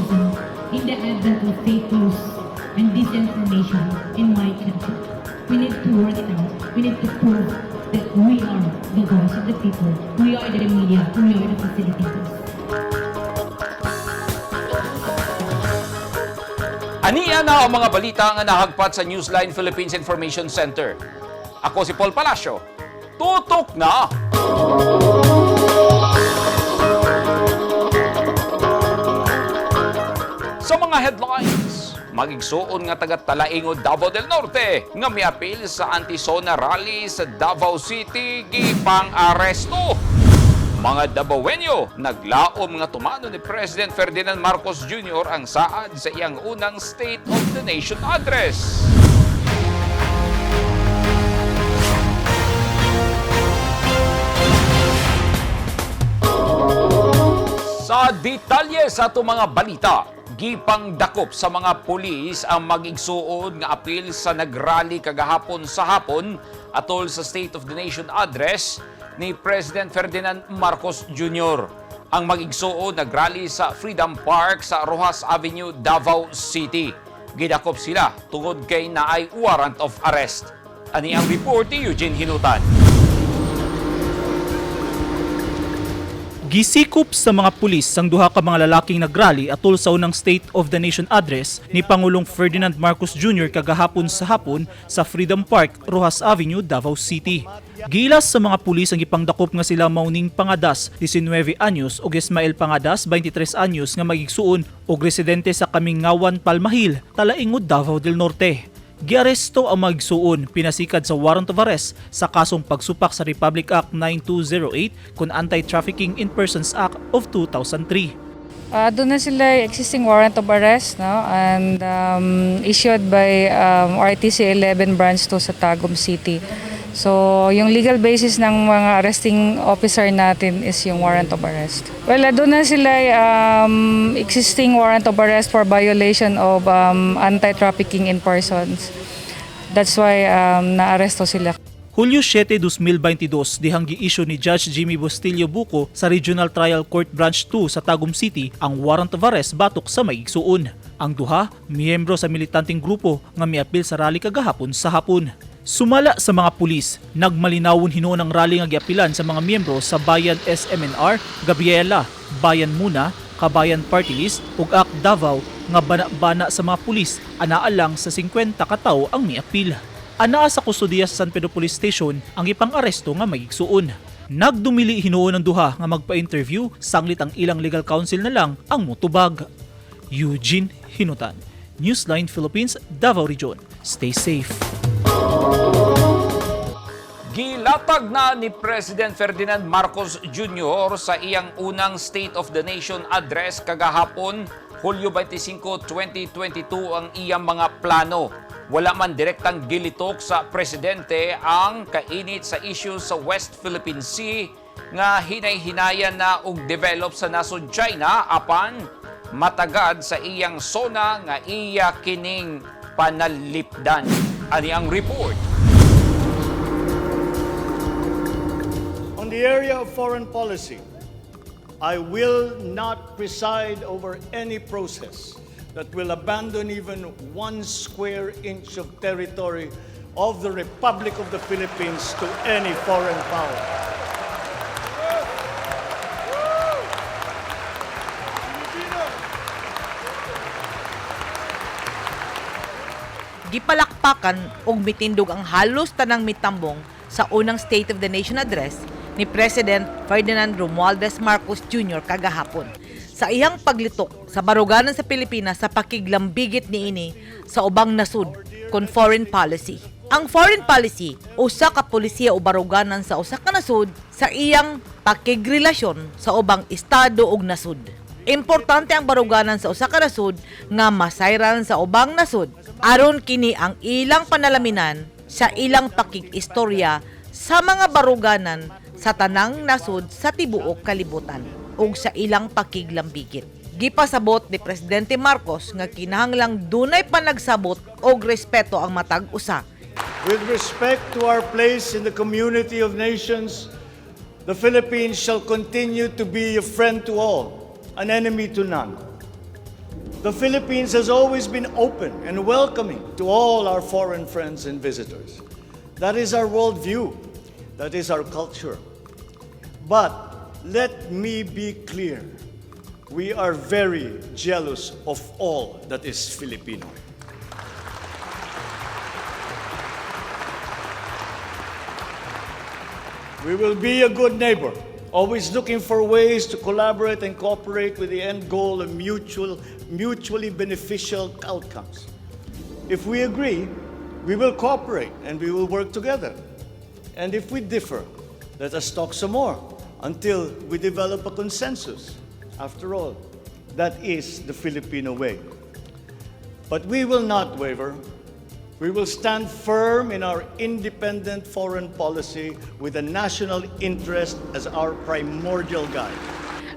journalism in the advent of fake news and disinformation in my country. We need to work it out. We need to prove that we are the voice of the people. We are the media. We are the facilitators. Ania na ang mga balita nga nahagpat sa Newsline Philippines Information Center. Ako si Paul Palacio. Tutok na! Sa mga headlines, magigsuon nga taga Talaingod, Davao del Norte nga miapil sa anti-SONA rally sa Davao City gipang-aresto. Mga Dabawenyo naglaom nga tumano ni President Ferdinand Marcos Jr. ang saad sa iyang unang State of the Nation address. Sa detalye sa atong mga balita, gipang dakop sa mga pulis ang magigsuod nga apil sa nagrally kagahapon sa hapon atol sa State of the Nation address ni President Ferdinand Marcos Jr. Ang magigsuod nagrally sa Freedom Park sa Rojas Avenue, Davao City. Gidakop sila tungod kay naay warrant of arrest. Ani ang report ni Eugene Hinutan. Gisikop sa mga pulis ang duha ka mga lalaking nagrally atol sa unang State of the Nation address ni Pangulong Ferdinand Marcos Jr. kagahapon sa hapon sa Freedom Park, Rojas Avenue, Davao City. Gilas sa mga pulis ang gipangdakop nga sila Mauning Pangadas, 19 anyos, ug Ismael Pangadas, 23 anyos, nga magigsuon og residente sa Kamingawan, Palmahil, Talaingod, Davao del Norte. Giaresto ang magsuon pinasikad sa warrant of arrest sa kasong pagsupak sa Republic Act 9208 kon Anti-Trafficking in Persons Act of 2003. Doon na sila existing warrant of arrest, no, and issued by RTC 11 Branch 2 sa Tagum City. So, yung legal basis ng mga arresting officer natin is yung warrant of arrest. Well, doon na sila existing warrant of arrest for violation of anti-trafficking in persons. That's why naaresto sila. Hulyo 7, 2022, dihang gi-issue ni Judge Jimmy Bustillo Buco sa Regional Trial Court Branch 2 sa Tagum City ang warrant of arrest batok sa maigsuon. Ang duha, miyembro sa militanteng grupo nga miapil sa rally kagahapon sa hapon. Sumala sa mga pulis, nagmalinawon hinuon ang rally nga giapilan sa mga miyembro sa Bayan SMNR, Gabriela, Bayan Muna, Kabayan Party List ug AK Davao nga bana-bana sa mga pulis anaa lang sa 50 ka tawo ang miapil. Anaa sa kustodiya sa San Pedro Police Station ang ipang-aresto nga magigsuon. Nagdumili hinuon ang duha nga magpa-interview sanglit ang ilang legal counsel na lang ang mutubag. Eugene Hinutan, Newsline Philippines, Davao Region. Stay safe. Gilatag na ni President Ferdinand Marcos Jr. sa iyang unang State of the Nation address kagahapon, Hulyo 25, 2022 ang iyang mga plano. Wala man direktang gilitok sa presidente ang kainit sa issue sa West Philippine Sea nga hinay-hinayan na og develop sa nasod China apan matagad sa iyang sona nga iya kining panalipdan. Ani ang report. On the area of foreign policy, I will not preside over any process that will abandon even one square inch of territory of the Republic of the Philippines to any foreign power. Gipalakpakan og mitindog ang halos tanang mitambong sa unang State of the Nation address ni President Ferdinand Romualdez Marcos Jr. kagahapon. Sa iyang paglitok sa baruganan sa Pilipinas sa pakiglambigit niini sa ubang nasud kon foreign policy. Ang foreign policy usa ka polisiya o baruganan sa usa ka nasud sa iyang pakigrelasyon sa ubang estado ug nasud. Importante ang baruganan sa usa ka nasud nga masayran sa ubang nasud aron kini ang ilang panalaminan sa ilang pakig-istorya sa mga baruganan sa tanang nasud sa tibuok kalibutan ug sa ilang pakiglambigit. Gipasabot ni Presidente Marcos nga kinahanglang dunay panagsabot og respeto ang matag usa. With respect to our place in the community of nations, the Philippines shall continue to be a friend to all, an enemy to none. The Philippines has always been open and welcoming to all our foreign friends and visitors. That is our worldview. That is our culture. But let me be clear. We are very jealous of all that is Filipino. We will be a good neighbor, always looking for ways to collaborate and cooperate with the end goal of mutually beneficial outcomes. If we agree, we will cooperate and we will work together. And if we differ, let us talk some more until we develop a consensus. After all, that is the Filipino way. But we will not waver. We will stand firm in our independent foreign policy with the national interest as our primordial guide.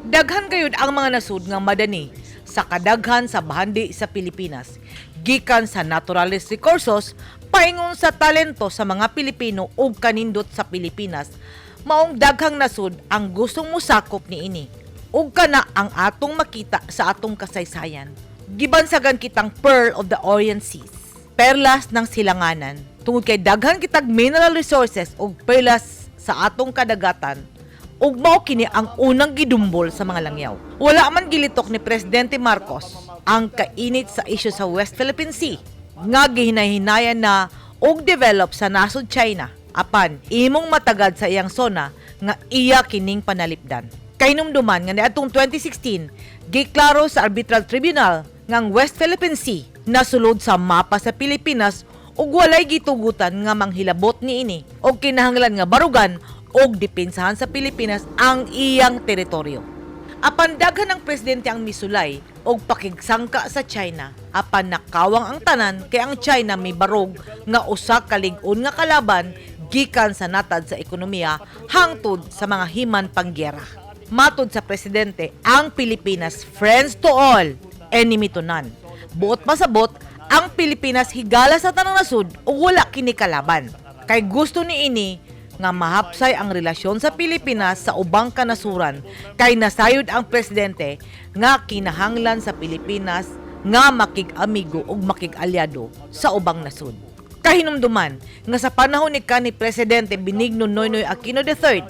Daghan gayud ang mga nasud nga madani sa kadaghan sa bahandi sa Pilipinas. Gikan sa naturalist resources, paingon sa talento sa mga Pilipino ug kanindot sa Pilipinas, maong daghang nasud ang gustong musakop niini. Ug kana ang atong makita sa atong kasaysayan. Gibansagan kitang Pearl of the Orient Seas, perlas ng silanganan. Tungod kay daghan kitag mineral resources ug perlas sa atong kadagatan, ug mao kini ang unang gidumbol sa mga langyaw. Wala man gilitok ni Presidente Marcos ang kainit sa isyu sa West Philippine Sea nga gihinay-hinayan na og develop sa nasod China, apan imong matagad sa iyang sona nga iya kining panalipdan. Kahinumduman nga niadtong 2016, giklaro sa Arbitral Tribunal nga ang West Philippine Sea nasulod sa mapa sa Pilipinas ug walay gitugutan nga manghilabot niini og kinahanglan nga barugan og depensahan sa Pilipinas ang iyang teritoryo. Apan daghan ang presidente ang misulay og pakigsangka sa China. Apan nakawang ang tanan kay ang China may barog nga usa ka lig-on nga kalaban gikan sa natad sa ekonomiya hangtod sa mga himan panggera. Matod sa presidente, ang Pilipinas friends to all, enemy to none. Buot pasabot, ang Pilipinas higala sa tanang nasud ug wala kini kalaban. Kay gusto niini nga mahapsay ang relasyon sa Pilipinas sa ubang kanasuran, kay nasayod ang presidente nga kinahanglan sa Pilipinas nga makig-amigo ug makig-alyado sa ubang nasud. Kahinumduman nga sa panahon ni kanhi Presidente Benigno Noynoy Aquino III,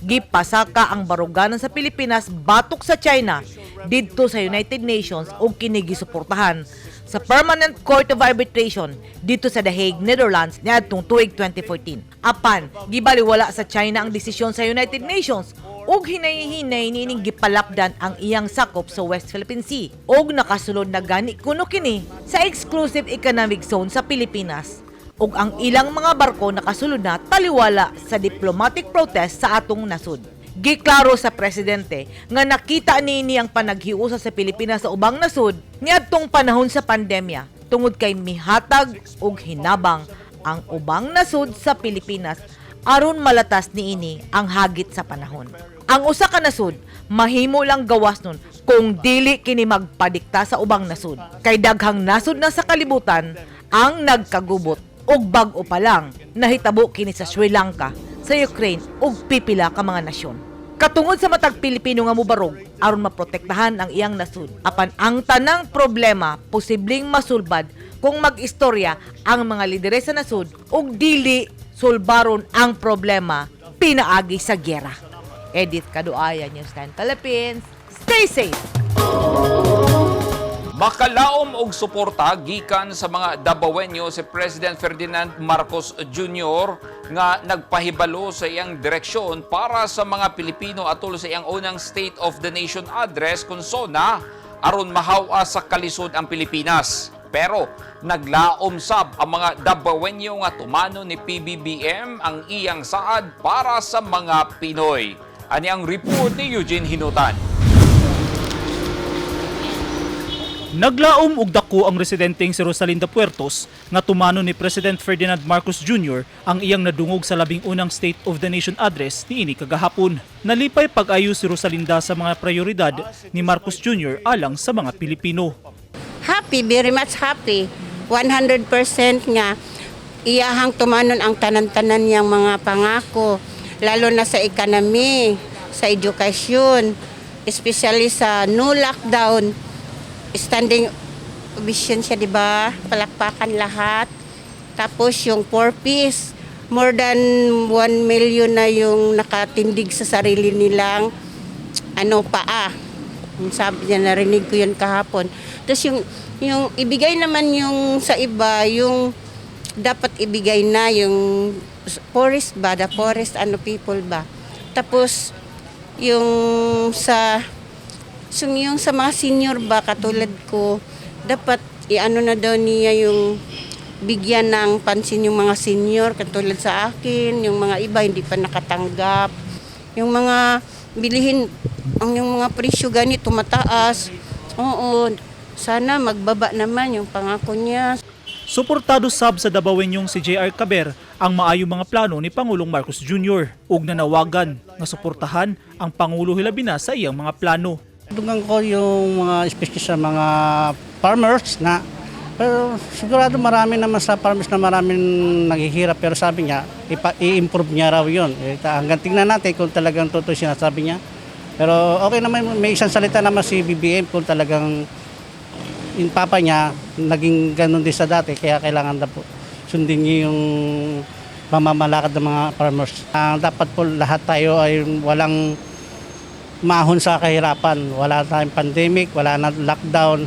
gipasaka ang baruganan sa Pilipinas batok sa China didto sa United Nations ug kini gisuportahan sa Permanent Court of Arbitration dito sa The Hague, Netherlands niadtong tuig 2014. Apan gibaliwala sa China ang desisyon sa United Nations ug hinay-hinay niining gipalapdan ang iyang sakop sa West Philippine Sea ug nakasulod na gani kuno kini sa exclusive economic zone sa Pilipinas ug ang ilang mga barko nakasulod na taliwala sa diplomatic protest sa atong nasud. Giklaro sa presidente nga nakita niini ang panaghiusa sa Pilipinas sa ubang nasud niadtong panahon sa pandemya tungod kay mihatag og hinabang ang ubang nasud sa Pilipinas aron malatas niini ang hagit sa panahon. Ang usa ka nasud mahimo lang gawas nun kung dili kini magpadikta sa ubang nasud. Kay daghang nasud na sa kalibutan ang nagkagubot ug bag-o pa lang nahitabo kini sa Sri Lanka, sa Ukraine ug pipila ka mga nasyon. Katungod sa matag Pilipino nga mubarog aron maprotektahan ang iyang nasud. Apan ang tanang problema posibleng masulbad kung mag-istorya ang mga lideres sa nasud ug dili sulbaron ang problema pinaagi sa gyera. Edith Kaduaya, News 10 Philippines. Stay safe! Makalaom og suporta gikan sa mga Dabawenyo si President Ferdinand Marcos Jr. nga nagpahibalo sa iyang direksyon para sa mga Pilipino atol sa iyang unang State of the Nation Address kung SONA aron mahawa sa kalisod ang Pilipinas. Pero naglaom sab ang mga Dabawenyo nga tumano ni PBBM ang iyang saad para sa mga Pinoy. Ani ang report ni Eugene Hinutan. Naglaom og dako ang residenteng si Rosalinda Puertos nga tumano ni President Ferdinand Marcos Jr. ang iyang nadungog sa 11ng State of the Nation Address niini kagahapon. Nalipay pag-ayo si Rosalinda sa mga prioridad ni Marcos Jr. alang sa mga Pilipino. Happy, very much happy. 100% nga iyahang tumanon ang tanan-tanan niyang mga pangako, lalo na sa economy, sa edukasyon, especially sa no lockdown. Standing ovation siya, di ba? Palakpakan lahat. Tapos yung 4 Ps, more than 1 million na yung nakatindig sa sarili nilang ano paa. Yung sabi niya, narinig ko yun kahapon. Tapos yung ibigay naman yung sa iba, yung dapat ibigay na yung forest ba, the forest ano people ba. Tapos yung sa so, yung sa mga senior ba katulad ko, dapat iano na daw niya yung bigyan ng pansin yung mga senior katulad sa akin, yung mga iba hindi pa nakatanggap. Yung mga bilihin, ang yung mga presyo ganito mataas. Oo, sana magbaba naman yung pangako niya. Suportado sab sa Dabawenyong si JR Caber ang maayong mga plano ni Pangulong Marcos Jr. ug nanawagan nga suportahan ang Pangulo hilabi na sa iyang mga plano. Dugang ko yung mga especially sa mga farmers na pero sigurado marami naman sa farmers na maraming naghihirap pero sabi niya i-improve niya raw yun. Eh, hanggang tingnan natin kung talagang totoo sinasabi niya. Pero okay naman, may isang salita naman si BBM kung talagang yung papa niya naging ganun din sa dati kaya kailangan na po sundin niya yung pamamalakad ng mga farmers. Ang dapat po lahat tayo ay walang mahon sa kahirapan. Wala tayong pandemic, wala na lockdown.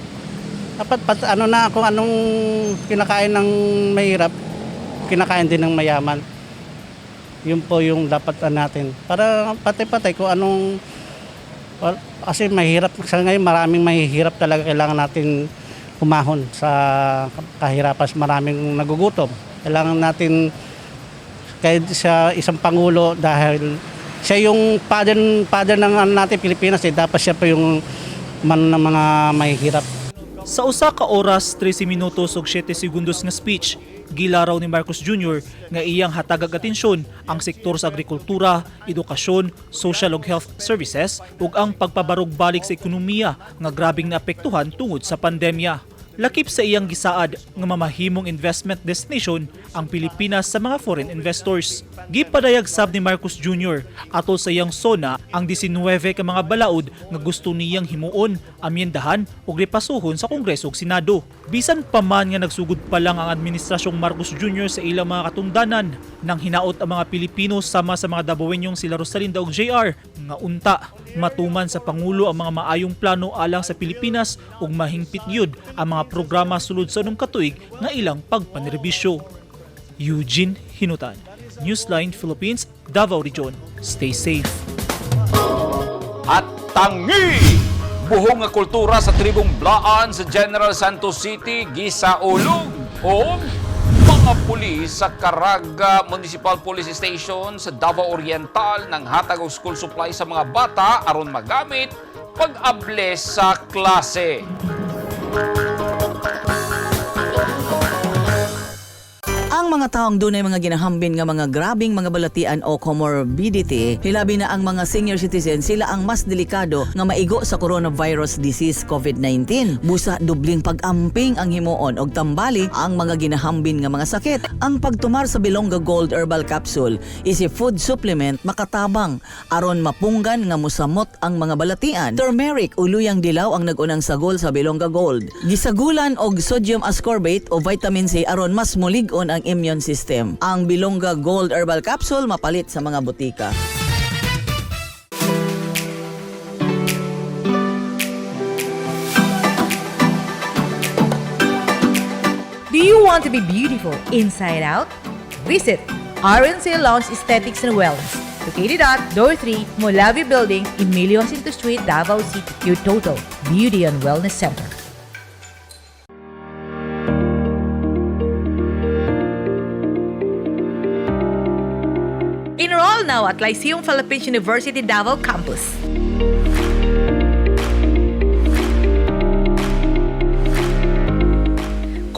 Dapat ano na kung anong kinakain ng mahirap, kinakain din ng mayaman. Yun po yung dapat natin. Para pati-pati kung anong, well, kasi mahirap sa ngayon, maraming mahihirap talaga, kailangan natin umahon sa kahirapan, maraming nagugutom. Kailangan natin kahit sa isang pangulo dahil siya yung father, father ng ano natin Pilipinas eh, dapat siya pa yung man ng mga mahihirap. Sa usa ka oras 13 minutos ug 7 segundos nga speech, gilaraw ni Marcos Jr. nga iyang hatagag atensyon ang sektor sa agrikultura, edukasyon, social ug health services ug ang pagpabarog-balik sa ekonomiya nga grabing naapektuhan tungod sa pandemya. Lakip sa iyang gisaad nga mamahimong investment destination ang Pilipinas sa mga foreign investors. Gipadayag sab ni Marcos Jr. atol sa iyang SONA ang 19 ka mga balaod nga gusto niyang himuon, amyendahan ug repasuhon sa Kongreso ug Senado. Bisan pa man nga nagsugod pa lang ang administrasyong Marcos Jr. sa ilang mga katungdanan, nang hinaot ang mga Pilipino sama sa mga Dabawenyong sila Rosalinda ug JR nga unta matuman sa Pangulo ang mga maayong plano alang sa Pilipinas ug mahingpit gyud ang mga programa sulod sa unom ka tuig nga ilang pagpanerbisyo. Eugene Hinutan, Newsline Philippines, Davao Region. Stay safe. At tangi! Buhong nga kultura sa tribong Blaan sa General Santos City, gisaulog o mga pulis sa Caraga Municipal Police Station sa Davao Oriental ng hatag og school supply sa mga bata aron magamit pag-able sa klase. Ang mga taong dunay mga ginahambin nga mga grabing mga balatian o comorbidity, hilabi na ang mga senior citizen, sila ang mas delikado nga maigo sa coronavirus disease COVID-19. Busa dubling pag-amping ang himuon og tambali ang mga ginahambin nga mga sakit. Ang pagtumar sa Bilongga Gold Herbal Capsule is a food supplement makatabang aron mapunggan nga musamot ang mga balatian. Turmeric o luyang dilaw ang nagunang sagol sa Bilongga Gold. Gisagulan og sodium ascorbate o vitamin C aron mas mulig-on ang immune system. Ang Bilongga Gold Herbal Capsule mapalit sa mga butika. Do you want to be beautiful inside out? Visit RNC Lounge Aesthetics and Wellness, located at Door 3, Molavi Building, Emilio Jacinto Street, Davao City, your total beauty and wellness center. Enroll now at Lyceum Philippines University Davao Campus.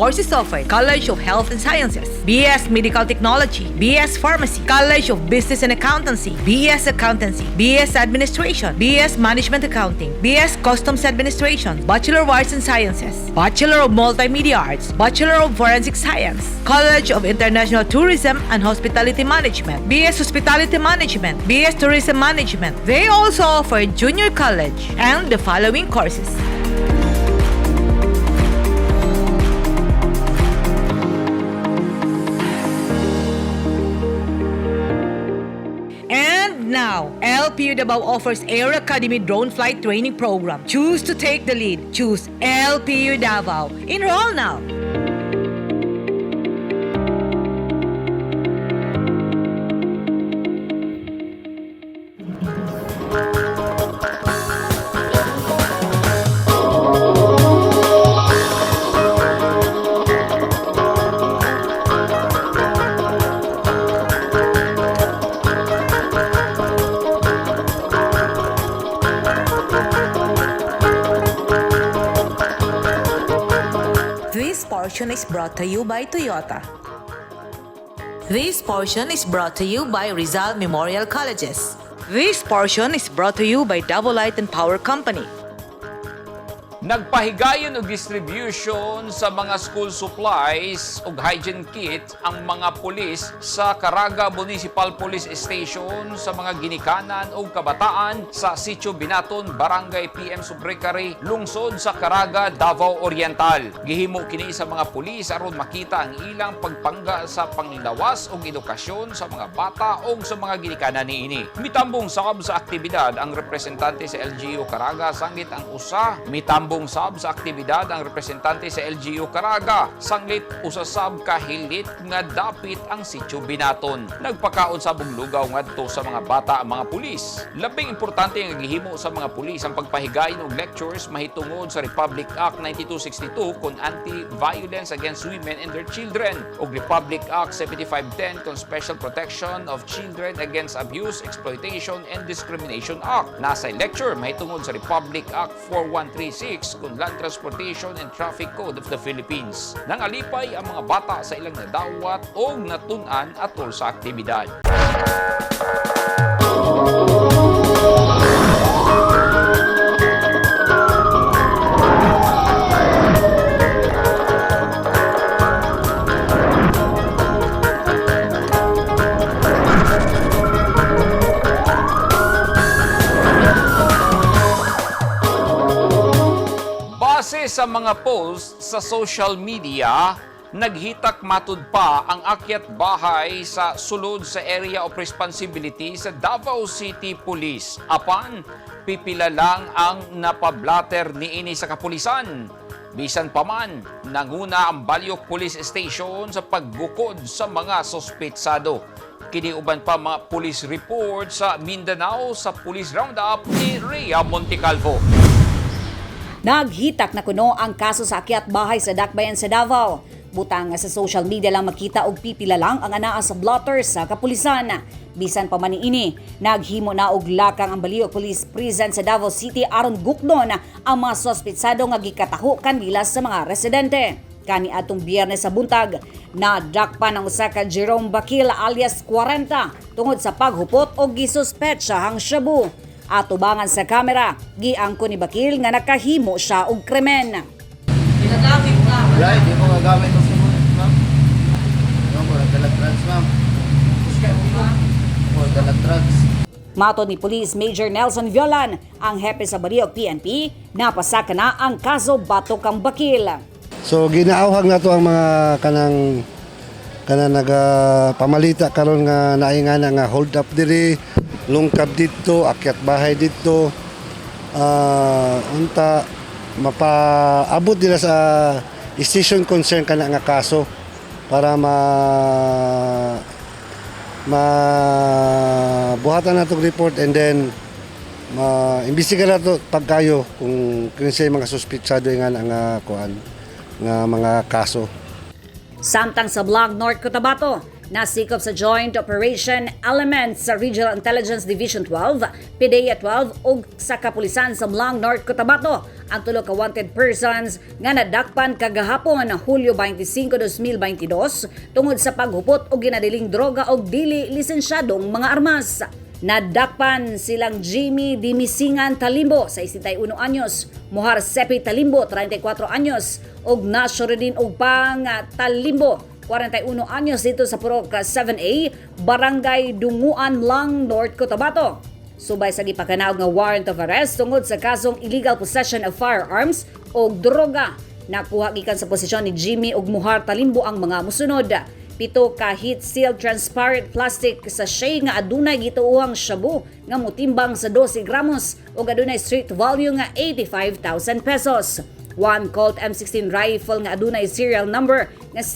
Courses offered: College of Health and Sciences, BS Medical Technology, BS Pharmacy, College of Business and Accountancy, BS Accountancy, BS Administration, BS Management Accounting, BS Customs Administration, Bachelor of Arts and Sciences, Bachelor of Multimedia Arts, Bachelor of Forensic Science, College of International Tourism and Hospitality Management, BS Hospitality Management, BS Tourism Management. They also offer junior college and the following courses. Now, LPU Davao offers Air Academy Drone Flight Training Program. Choose to take the lead. Choose LPU Davao. Enroll now. This portion is brought to you by Toyota. This portion is brought to you by Rizal Memorial Colleges. This portion is brought to you by Davao Light and Power Company. Nagpahigayon og distribution sa mga school supplies ug hygiene kit ang mga pulis sa Caraga Municipal Police Station sa mga ginikanan ug kabataan sa Sitio Binaton, Barangay PM Subrecari, lungsod sa Caraga, Davao Oriental. Gihimo kini sa mga pulis aron makita ang ilang pagpangga sa panglawas ug edukasyon sa mga bata ug sa mga ginikanan niini. Mitambong sab sa aktibidad ang representante sa LGU Caraga sanglit ang usa. Mitambong sab sa aktibidad ang representante sa LGU Caraga sanglit usa sab kahilit nga dapit ang Sitio Binaton. Nagpakaon sab og lugaw ngadto sa mga bata ang mga pulis. Labing importante nga gihimo sa mga pulis ang pagpahigayon og lectures mahitungod sa Republic Act 9262 kon Anti-Violence Against Women and Their Children ug Republic Act 7510 kon Special Protection of Children Against Abuse, Exploitation and Discrimination Act. Nasa lecture mahitungod sa Republic Act 4136 kon Land Transportation and Traffic Code of the Philippines. Nangalipay ang mga bata sa ilang nadawat o natun-an atol sa aktibidad. Base sa mga posts sa social media, naghitak matud pa ang akyat bahay sa sulod sa area of responsibility sa Davao City Police. Apan, pipila lang ang napablatter niini sa kapulisan. Bisan pa man, nanguna ang Balyok Police Station sa pagbukod sa mga sospetsado. Kiniuban pa mga police report sa Mindanao sa Police Roundup ni Rhea Montecalvo. Naghitak na kuno ang kaso sa akyat bahay sa Dakbayan sa Davao. Butang nga sa social media lang makita og pipila lang ang anaa sa blotter sa kapulisan. Bisan pa man niini, naghimo na og lakang ang Baliwag Police Prison sa Davao City aron gukdon ang mga sospitsado nga gikataho kanila sa mga residente. Kani atong Biyernes sa buntag, nadakpan ang usa ka Jerome Bakil alias 40 tungod sa paghupot og gisuspetsahang shabu. Atubangan sa kamera, giangko ni Bakil nga nakahimo siya og krimen. Wala, hindi ko gagamit ang sumunod, ma'am. Yung ko, nagdala drugs, ma'am. Ko, dala drugs. Matod ni Police Major Nelson Violan, ang hepe sa Baliog PNP, napasaka na ang kaso batok ang Bakil. So ginaawhag na to ang mga kanang kanang naga pamalita karon nga naay nga na nga hold up diri, lungkab didto, akyat bahay didto. Unta mapaabot nila sa station concern kana nga kaso para ma mabuhatan na itong report and then ma-imbestiga na to pagkayo kung kinsay mga suspitsado nga nga kuan nga mga kaso. Samtang sa Blog North Cotabato, nasikop sa Joint Operation Elements sa Regional Intelligence Division 12, PDEA 12 ug sa kapulisan sa Blang North Cotabato ang tulo ka wanted persons nga nadakpan kagahapon, Hulyo 25, 2022 tungod sa paghupot og ginadiling droga og dili lisensyadong mga armas. Nadakpan silang Jimmy Dimisingan Talimbo sa 61 anyos, Muhar Sepi Talimbo 34 anyos ug Nasruddin Ugpang Talimbo 41 anyos dito sa Purok 7A, Barangay Dunguan Lang, North Cotabato. Subay sa gipakanaog nga warrant of arrest tungod sa kasong illegal possession of firearms o droga. Nakuha gikan sa posisyon ni Jimmy ug Muhar Talimbo ang mga musunod. 7 ka heat sealed transparent plastic sachet nga adunay gituohang shabu nga motimbang sa 12 gramos ug adunay street value nga 85,000 pesos. One Colt M16 rifle nga adunay serial number nga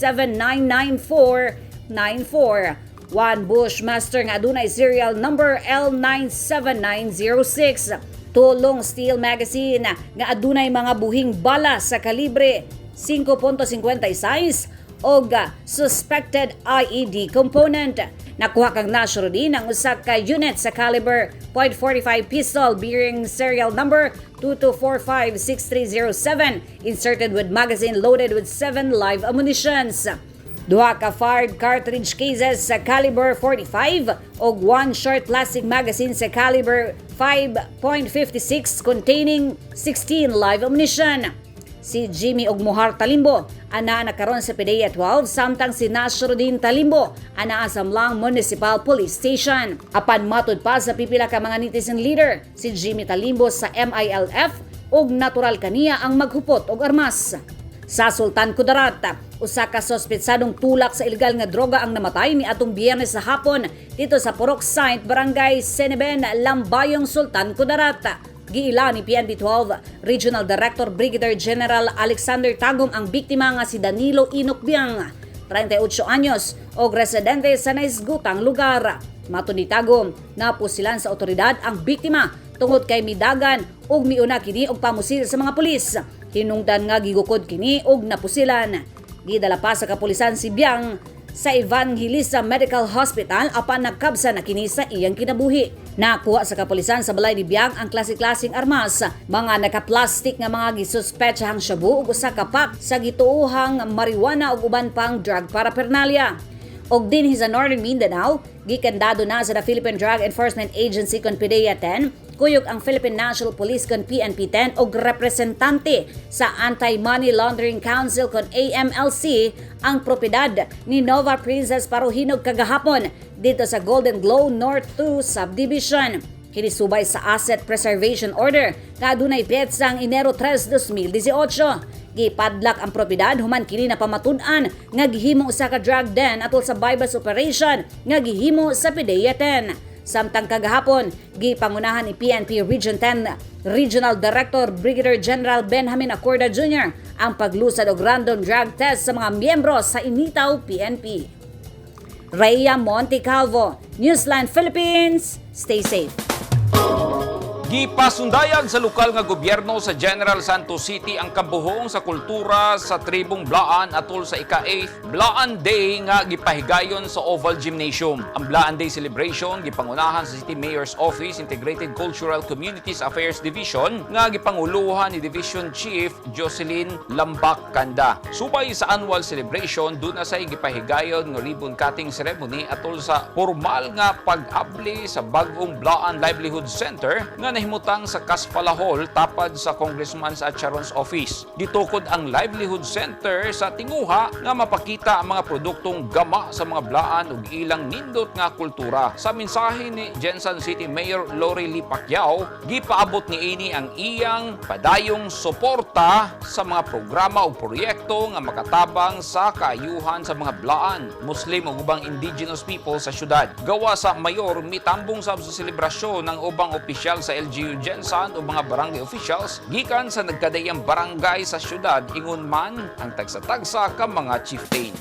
799494. One Bushmaster nga adunay serial number L97906. 2 long steel magazine nga adunay mga buhing bala sa kalibre 5.56 og suspected IED component. Nakuha kang Nasruddin ang usa ka unit sa caliber .45 pistol bearing serial number 22456307, inserted with magazine loaded with 7 live ammunitions. 2 ka fired cartridge cases sa caliber 45 og one short plastic magazine sa caliber 5.56 containing 16 live ammunition. Si Jimmy og Muhar Talimbo anaa na karon sa PDEA 12, samtang si Nasruddin Talimbo anaa sa M'lang Municipal Police Station. Apan matud pa sa pipila ka mga netizen leader, si Jimmy Talimbo sa MILF ug natural kaniya ang maghupot og armas. Sa Sultan Kudarat, usa ka sospetsadong tulak sa ilegal nga droga ang namatay ni atong Biyernes sa hapon dito sa Purok Saint, Barangay Seneben, Lambayong, Sultan Kudarat. Giila ni PNP 12 Regional Director Brigadier General Alexander Tagum ang biktima nga si Danilo Inokbiang, 38 anyos, og residente sa naisgutang lugar. Matod ni Tagum, napusilan sa otoridad ang biktima tungod kay midagan ug miuna kini og pamusil sa mga pulis. Hinungdan nga gigukod kini og napusilan. Gidala pa sa kapulisan si Biang sa Evangelista Medical Hospital apan nagkabsa na kini sa iyang kinabuhi. Nakuha sa kapulisan sa balay ni Biang ang klase-klaseng armas, mga nakaplastik nga mga gisuspetsahang shabu ug usa ka pack sa gituohang marijuana ug uban pang drug paraphernalia. Og dinhi sa Northern Mindanao, gikandado na sa the Philippine Drug Enforcement Agency kon PDEA 10, kuyog ang Philippine National Police kon PNP 10 og representante sa Anti-Money Laundering Council kon AMLC ang propiedad ni Nova Princess Parohinog kagahapon dito sa Golden Glow North 2 Subdivision. Kini subay sa Asset Preservation Order nga adunay petsang Enero 3, 2018. Gipadlak ang propiedad human kini napamatud-an nga gihimo usa ka drug den atol sa buy-bust operation nga gihimo sa PDEA 10. Samtang kagahapon, gipangunahan ni PNP Region 10 Regional Director Brigadier General Benjamin Acorda Jr. ang paglusad og random drug test sa mga miyembro sa Initaw PNP. Rhea Montecalvo, Newsline Philippines. Stay safe. Gipasundayag sa lokal nga gobyerno sa General Santos City ang kabuhong sa kultura sa tribong Blaan atol sa ika-8 Blaan Day nga gipahigayon sa Oval Gymnasium. Ang Blaan Day celebration gipangunahan sa City Mayor's Office Integrated Cultural Communities Affairs Division nga gipanguluhan ni Division Chief Jocelyn Lambak Kanda. Subay sa annual celebration, duna say gipahigayon nga ribbon cutting ceremony atol sa formal nga pag-abli sa bag-ong Blaan Livelihood Center nga nahimutang sa Caspala Hall tapad sa Congressman's at Charon's office. Gitukod ang Livelihood Center sa tinguha nga mapakita ang mga produktong gama sa mga blaan ug ilang nindot nga kultura. Sa mensahe ni Gensan City Mayor Lori Lee Pacquiao, gipaabot ni ini ang iyang padayong suporta sa mga programa o proyekto nga makatabang sa kaayuhan sa mga blaan, Muslim ug ubang indigenous people sa syudad. Gawa sa mayor, mitambong sab sa selebrasyon ng ubang opisyal sa LGU Gensan o mga barangay officials gikan sa nagkadayang barangay sa syudad, ingon man ang tagsa-tagsa ka mga chieftains.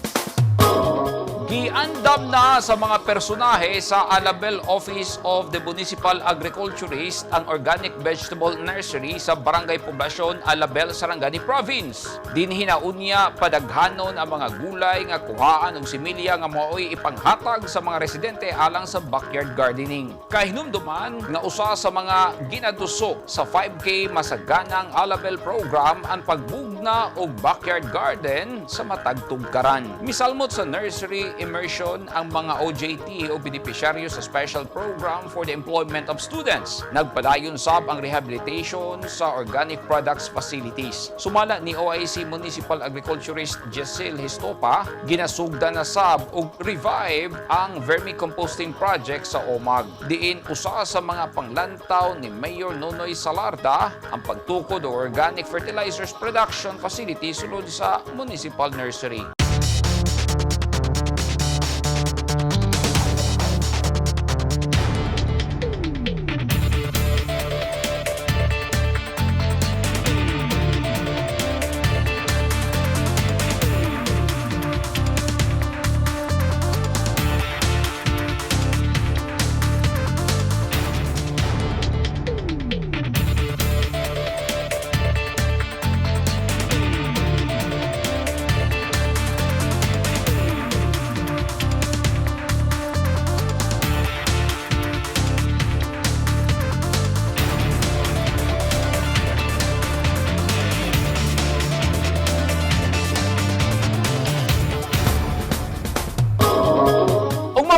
Giandam na sa mga personahe sa Alabel Office of the Municipal Agriculturist ang Organic Vegetable Nursery sa Barangay Poblacion, Alabel, Sarangani Province. Dinhi na unya padaghanon ang mga gulay nga kuhaan og similya nga mao'y ipanghatag sa mga residente alang sa backyard gardening. Kahinumduman nga usa sa mga ginaduso sa 5K Masaganang Alabel program ang pagbugna og backyard garden sa matag tugkaran. Misalmot sa nursery immersion ang mga OJT o benepisyaryo sa Special Program for the Employment of Students. Nagpadayon sab ang rehabilitation sa organic products facilities. Sumala ni OIC Municipal Agriculturist Jessil Histopa, ginasugda na sab og revive ang vermicomposting project sa OMAG. Diin usa sa mga panglantaw ni Mayor Nonoy Salarda ang pagtukod og organic fertilizers production facility sulod sa municipal nursery.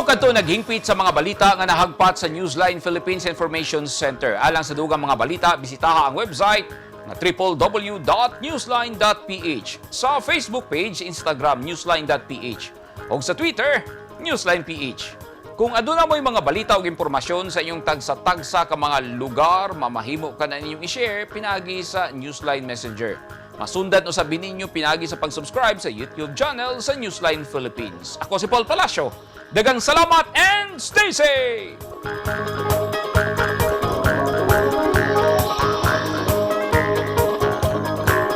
kadto naghingpit sa mga balita nga nahagpat sa Newsline Philippines Information Center. Alang sa dugang mga balita, bisitaha ang website nga www.newsline.ph, sa Facebook page, Instagram, newsline.ph o sa Twitter, newsline.ph. Kung aduna mo'y mga balita o impormasyon sa inyong tagsa-tagsa ka mga lugar, mamahimo ka na ninyong i-share pinagi sa Newsline Messenger. Masundan usab ninyo pinagi sa pag-subscribe sa YouTube channel sa Newsline Philippines. Ako si Paul Palacio. Daghang salamat and stay safe!